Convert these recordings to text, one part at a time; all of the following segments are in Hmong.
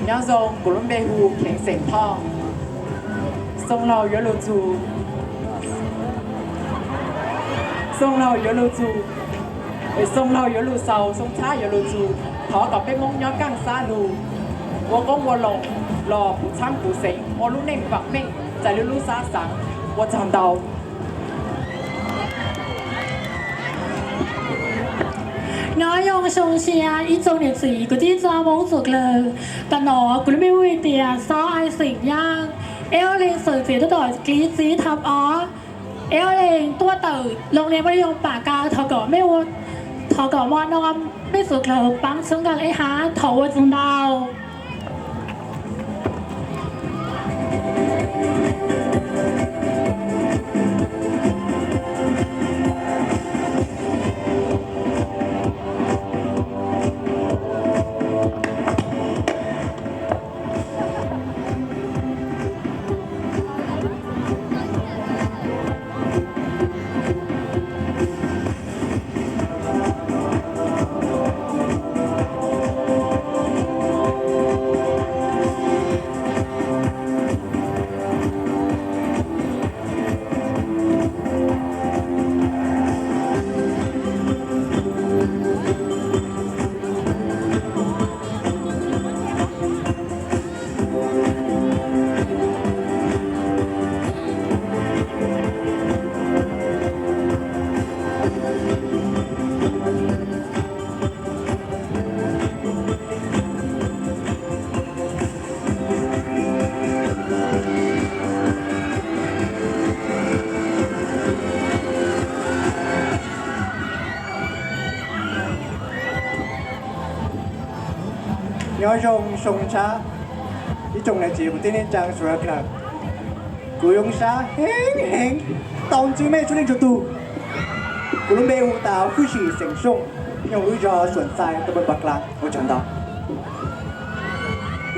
Nyob zoo, kuv lub npe hu Kheev Xeem Thoj. Xoo laug yuav lug txug, Xoo laug yuav lug txug, Xoo laug yuav lug xaus, Xoo Tshab yuav lug txug. Thov kom peb Moob nyob kaaj xab lug, ua qoob ua loo, los puv txhaab puv xeev, ua lub neej vaam meej, txais lub lub xab xaav. Ua tsaug ntau. Nyob zoo, zoo siab ib tsoom niam txiv kwv tij neej tsa Moob txhua leej. Tam no kuv lub npe hu hais tias Xob Ai Xeem Yaaj. Ib leeg xeem txiv tuaj tom Kli Txiv Tham Ob. Ib leeg tuaj tawm loo niam muaj yoog pam kaw. Thov kom mej ua, thov kom mo no mej txhua leej paab txhub nkaag ib hab. Thov ua tsaug ntau. Nyob zoo, zoo sab ib tsoom niam txiv kwv tij neej tsa sawv daws. Kuv zoo sab heev heev tau ntsib mej txhua leej txhua tug. Kuv lub npe hu tas Hwj Sim Xeem Sooj, nyob lub zog Xuam Xais, teb Paj Dlaa. Ua tsaug ntau.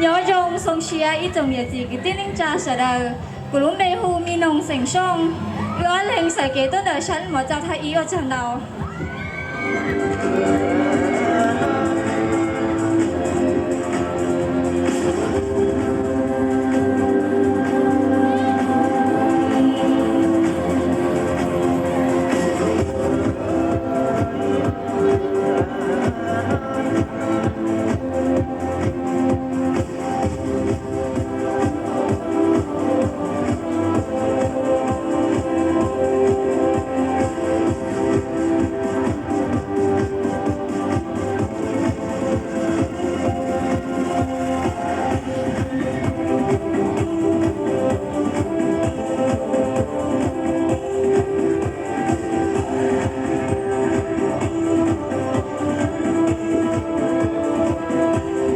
Nyob zoo, zoo siab ib tsoom niam txiv kwv tij neej tsa sawv daws. Kuv lub npe hu Me Noog Xeem Sooj. Wb ob leeg xaiv kev tuaj ntawm sab mov txaus thaj ib. Ua tsaug ntau.